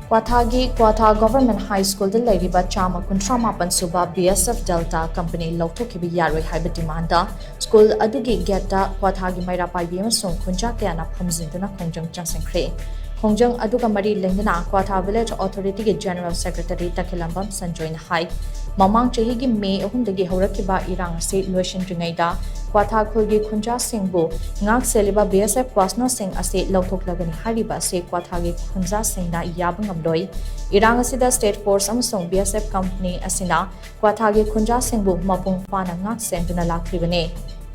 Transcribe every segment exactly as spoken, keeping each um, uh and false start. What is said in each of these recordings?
ꯀ꯭ꯋꯥꯊꯥꯒꯤ ꯀ꯭ꯋꯥꯊꯥ government ꯍꯥꯏ ꯁ꯭ꯀꯨꯜꯗ ꯂꯩꯔꯤꯕ ꯆꯥꯝꯃ ꯀꯨꯟꯊ꯭ꯔꯥ ꯃꯥꯄꯟ ꯁꯨꯕ ꯕꯤ ꯑꯦꯁ ꯑꯦꯐ ꯗꯦꯜꯇꯥ ꯀꯝꯄꯅꯤ ꯂꯧꯊꯣꯛꯈꯤꯕ ꯌꯥꯔꯣꯏ ꯍꯥꯏꯕ ꯗꯤꯃꯥꯟꯗ ꯁ꯭ꯀꯨꯜ ꯑꯗꯨꯒꯤ ꯒꯦꯠꯇ ꯀ꯭ꯋꯥꯊꯥꯒꯤ ꯃꯩꯔꯥ ꯄꯥꯏꯕꯤ ꯑꯃꯁꯨꯡ ꯈꯨꯟꯖꯥ ꯀꯌꯥꯅ ꯐꯝꯖꯤꯟꯗꯨꯅ ꯈꯣꯡꯖꯪ ꯆꯪꯁꯤꯟꯈ꯭ꯔꯦ꯫ ꯈꯣꯡꯖꯪ ꯑꯗꯨꯒ ꯃꯔꯤ ꯂꯩꯅꯅ ꯀ꯭ꯋꯥꯊꯥ ꯚꯤꯂꯦꯖ ꯑꯣꯊꯣꯔꯤꯇꯤꯒꯤ ꯖꯦꯅꯔꯦꯜ ꯁꯦꯀ꯭ꯔꯦꯇꯔꯤ ꯇꯈꯦꯂꯝꯕꯝ ꯁꯟꯖꯣꯏꯅ ꯍꯥꯏ, ꯃꯃꯥꯡ ꯆꯍꯤꯒꯤ ꯃꯦ ꯑꯍꯨꯝꯗꯒꯤ ꯍꯧꯔꯛꯈꯤꯕ ꯏꯔꯥꯡ ꯑꯁꯤ ꯂꯣꯏꯁꯤꯟꯗ꯭ꯔꯤꯉꯩꯗ ꯀ꯭ꯋꯥꯊꯥ ꯈꯨꯜꯒꯤ ꯈꯨꯟꯖꯥꯁꯤꯡꯕꯨ ꯉꯥꯛ ꯁꯦꯜꯂꯤꯕ ꯕꯤ ꯑꯦꯁ ꯑꯦꯐ ꯄꯥꯔꯁꯅꯦꯜꯁꯤꯡ ꯑꯁꯤ ꯂꯧꯊꯣꯛꯂꯒꯅꯤ ꯍꯥꯏꯔꯤꯕ ꯑꯁꯤ ꯀ꯭ꯋꯥꯊꯥꯒꯤ ꯈꯨꯟꯖꯥꯁꯤꯡꯅ ꯌꯥꯕ ꯉꯝꯂꯣꯏ꯫ ꯏꯔꯥꯡ ꯑꯁꯤꯗ ꯁ꯭ꯇꯦꯠ ꯐꯣꯔꯁ ꯑꯃꯁꯨꯡ ꯕꯤ ꯑꯦꯁ ꯑꯦꯐ ꯀꯝꯄꯅꯤ ꯑꯁꯤꯅ ꯀ꯭ꯋꯥꯊꯥꯒꯤ ꯈꯨꯟꯖꯥꯁꯤꯡꯕꯨ ꯃꯄꯨꯡ ꯐꯥꯅ ꯉꯥꯛ ꯁꯦꯟꯗꯨꯅ ꯂꯥꯛꯂꯤꯕꯅꯤ꯫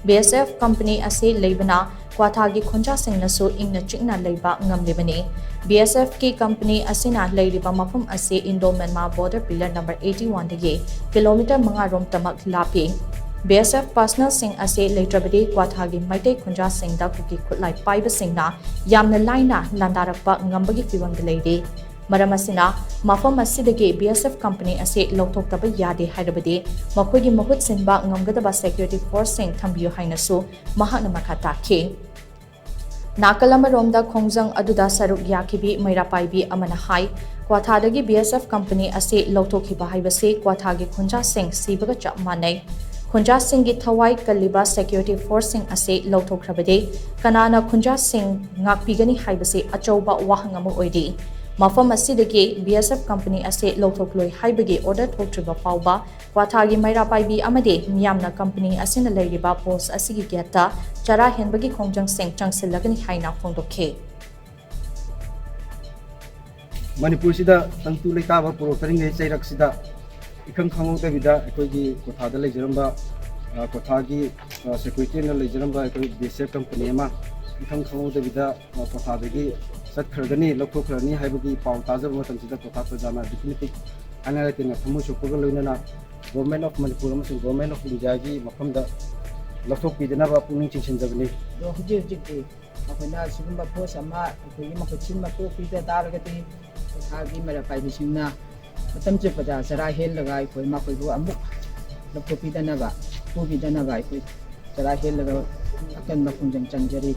ꯕꯤ ꯑꯦꯁ ꯑꯦꯐ ꯀꯝꯄꯅꯤ ꯑꯁꯤ ꯂꯩꯕꯅ ꯀ꯭ꯋꯥꯊꯥꯒꯤ ꯈꯨꯟꯖꯥꯁꯤꯡꯅꯁꯨ ꯏꯪꯅ ꯆꯤꯛꯅ ꯂꯩꯕ ꯉꯝꯂꯤꯕꯅꯤ꯫ ꯕꯤ ꯑꯦꯁ ꯑꯦꯐꯀꯤ ꯀꯝꯄꯅꯤ ꯑꯁꯤꯅ ꯂꯩꯔꯤꯕ ꯃꯐꯝ ꯑꯁꯤ Indo Myanmar border pillar number eighty ꯋꯥꯟꯗꯒꯤ ꯀꯤꯂꯣꯃꯤꯇꯔ ꯃꯉꯥ ꯔꯣꯝꯇꯃꯛ ꯂꯥꯞꯄꯤ꯫ ꯕꯤ ꯑꯦꯁ ꯑꯦꯐ ꯄꯥꯔꯁꯅꯦꯜꯁꯤꯡ ꯑꯁꯤ ꯂꯩꯇ꯭ꯔꯕꯗꯤ ꯀ꯭ꯋꯥꯊꯥꯒꯤ ꯃꯩꯇꯩ ꯈꯨꯟꯖꯥꯁꯤꯡꯗ ꯀꯨꯀꯤ ꯈꯨꯠꯂꯥꯏ ꯄꯥꯏꯕꯁꯤꯡꯅ ꯌꯥꯝꯅ ꯂꯥꯏꯅ ꯂꯥꯟꯗꯥꯔꯛꯄ ꯉꯝꯕꯒꯤ ꯐꯤꯚꯝꯗ ꯂꯩꯔꯤ꯫ ꯃꯔꯝ ꯑꯁꯤꯅ ꯃꯐꯝ ꯑꯁꯤꯗꯒꯤ ꯕꯤ ꯑꯦꯁ ꯑꯦꯐ ꯀꯝꯄꯅꯤ ꯑꯁꯤ ꯂꯧꯊꯣꯛꯇꯕ ꯌꯥꯗꯦ ꯍꯥꯏꯔꯕꯗꯤ ꯃꯈꯣꯏꯒꯤ ꯃꯍꯨꯠ ꯁꯤꯟꯕ ꯉꯝꯒꯗꯕ ꯁꯦꯀ꯭ꯌꯨꯔꯤꯇꯤ ꯐꯣꯔꯁꯁꯤꯡ ꯊꯝꯕꯤꯌꯨ ꯍꯥꯏꯅꯁꯨ ꯃꯍꯥꯛꯅ ꯃꯈꯥ ꯇꯥꯈꯤ꯫ ꯅꯥꯀꯜ ꯑꯃꯔꯣꯝꯗ ꯈꯣꯡꯖꯪ ꯑꯗꯨꯗ ꯁꯔꯨꯛ ꯌꯥꯈꯤꯕꯤ ꯃꯩꯔꯥ ꯄꯥꯏꯕꯤ ꯑꯃꯅ ꯍꯥꯏ, ꯀ꯭ꯋꯥꯊꯥꯗꯒꯤ ꯕꯤ ꯑꯦꯁ ꯑꯦꯐ ꯀꯝꯄꯅꯤ ꯑꯁꯤ ꯂꯧꯊꯣꯛꯈꯤꯕ ꯍꯥꯏꯕꯁꯤ ꯀ꯭ꯋꯥꯊꯥꯒꯤ ꯈꯨꯟꯖꯥꯁꯤꯡ ꯁꯤꯕꯒ ꯆꯞ ꯃꯥꯟꯅꯩ꯫ ꯈꯨꯟꯖꯥꯁꯤꯡꯒꯤ ꯊꯋꯥꯏ ꯀꯜꯂꯤꯕ ꯁꯦꯀ꯭ꯌꯨꯔꯤꯇꯤ ꯐꯣꯔꯁꯁꯤꯡ ꯑꯁꯤ ꯂꯧꯊꯣꯛꯈ꯭ꯔꯕꯗꯤ ꯀꯅꯥꯅ ꯈꯨꯟꯖꯥꯁꯤꯡ ꯉꯥꯛꯄꯤꯒꯅꯤ ꯍꯥꯏꯕꯁꯤ ꯑꯆꯧꯕ ꯋꯥꯍꯪ ꯑꯃ ꯑꯣꯏꯔꯤ꯫ ꯃꯐꯝ ꯑꯁꯤꯗꯒꯤ ꯕꯤ ꯑꯦꯁ ꯑꯦꯐ ꯀꯝꯄꯅꯤ ꯑꯁꯤ ꯂꯧꯊꯣꯛꯂꯣꯏ ꯍꯥꯏꯕꯒꯤ ꯑꯣꯔꯗꯔ ꯊꯣꯛꯇ꯭ꯔꯤꯕ ꯐꯥꯎꯕ ꯀ꯭ꯋꯥꯊꯥꯒꯤ ꯃꯩꯔꯥ ꯄꯥꯏꯕꯤ ꯑꯃꯗꯤ ꯃꯤꯌꯥꯝꯅ ꯀꯝꯄꯅꯤ ꯑꯁꯤꯅ ꯂꯩꯔꯤꯕ ꯄꯣꯁ ꯑꯁꯤꯒꯤ ꯒꯦꯠꯇ ꯆꯔꯥ ꯍꯦꯟꯕꯒꯤ ꯈꯣꯡꯖꯪꯁꯤꯡ ꯆꯪꯁꯤꯜꯂꯒꯅꯤ ꯍꯥꯏꯅ ꯐꯣꯡꯗꯣꯛꯈꯤ꯫ ꯃꯅꯤꯄꯨꯔꯁꯤꯗ ꯇꯪꯇꯨ ꯂꯩꯇꯥꯕ ꯄꯣꯔꯣꯛꯇꯔꯤꯉꯩ ꯆꯩꯔꯛꯁꯤꯗ ꯏꯈꯪ ꯈꯪꯍꯧꯗꯕꯤꯗ ꯑꯩꯈꯣꯏꯒꯤ ꯀ꯭ꯋꯥꯊꯥꯗ ꯂꯩꯖꯔꯝꯕ, ꯑ, ꯀ꯭ꯋꯥꯊꯥꯒꯤ, ꯑ, ꯁꯦꯀ꯭ꯌꯨꯔꯤꯇꯤ ꯑꯣꯏꯅ ꯂꯩꯖꯔꯝꯕ ꯑꯩꯈꯣꯏ ꯕꯤ ꯑꯦꯁ ꯑꯦꯐ ꯀꯝꯄꯅꯤ ꯑꯃ ꯏꯈꯪ ꯈꯪꯍꯧꯗꯕꯤꯗ, ꯑ, ꯀ꯭ꯋꯥꯊꯥꯗꯒꯤ ꯆꯠꯈ꯭ꯔꯒꯅꯤ, ꯂꯧꯊꯣꯛꯈ꯭ꯔꯅꯤ ꯍꯥꯏꯕꯒꯤ ꯄꯥꯎ ꯇꯥꯖꯕ ꯃꯇꯝꯁꯤꯗ ꯀ꯭ꯋꯥꯊꯥ ꯄ꯭ꯔꯖꯥꯅ ꯑꯗꯨꯛꯀꯤ ꯃꯇꯤꯛ ꯍꯥꯏꯅ ꯂꯩꯇꯅ ꯊꯃꯣꯏ ꯁꯣꯛꯄꯒ ꯂꯣꯏꯅꯅ Government of Manipur ꯑꯃꯁꯨꯡ Government of India ꯒꯤ ꯃꯐꯝꯗ ꯂꯧꯊꯣꯛꯄꯤꯗꯅꯕ ꯄꯨꯛꯅꯤꯡ ꯆꯤꯡꯁꯤꯟꯖꯕꯅꯤ꯫ ꯑꯗꯣ ꯍꯧꯖꯤꯛ ꯍꯧꯖꯤꯛꯇꯤ ꯑꯩꯈꯣꯏꯅ ꯁꯤꯒꯨꯝꯕ ꯄꯣꯁ ꯑꯃ ꯑꯩꯈꯣꯏꯒꯤ ꯃꯈꯨꯠ ꯁꯤꯟꯕ ꯇꯣꯛꯄꯤꯗ ꯇꯥꯔꯒꯗꯤ ꯀ꯭ꯋꯥꯊꯥꯒꯤ ꯃꯩꯔꯥ ꯄꯥꯏꯕꯤꯁꯤꯡꯅ ꯃꯇꯝ ꯆꯨꯞꯄꯗ ꯆꯔꯥ ꯍꯦꯜꯂꯒ ꯑꯩꯈꯣꯏ ꯃꯈꯣꯏꯕꯨ ꯑꯃꯨꯛ ꯂꯧꯊꯣꯛꯄꯤꯗꯅꯕ, ꯄꯨꯕꯤꯗꯅꯕ ꯑꯩꯈꯣꯏ ꯆꯔꯥ ꯍꯦꯜꯂꯒ ꯑꯀꯟꯕ ꯈꯣꯡꯖꯪ ꯆꯪꯖꯔꯤ꯫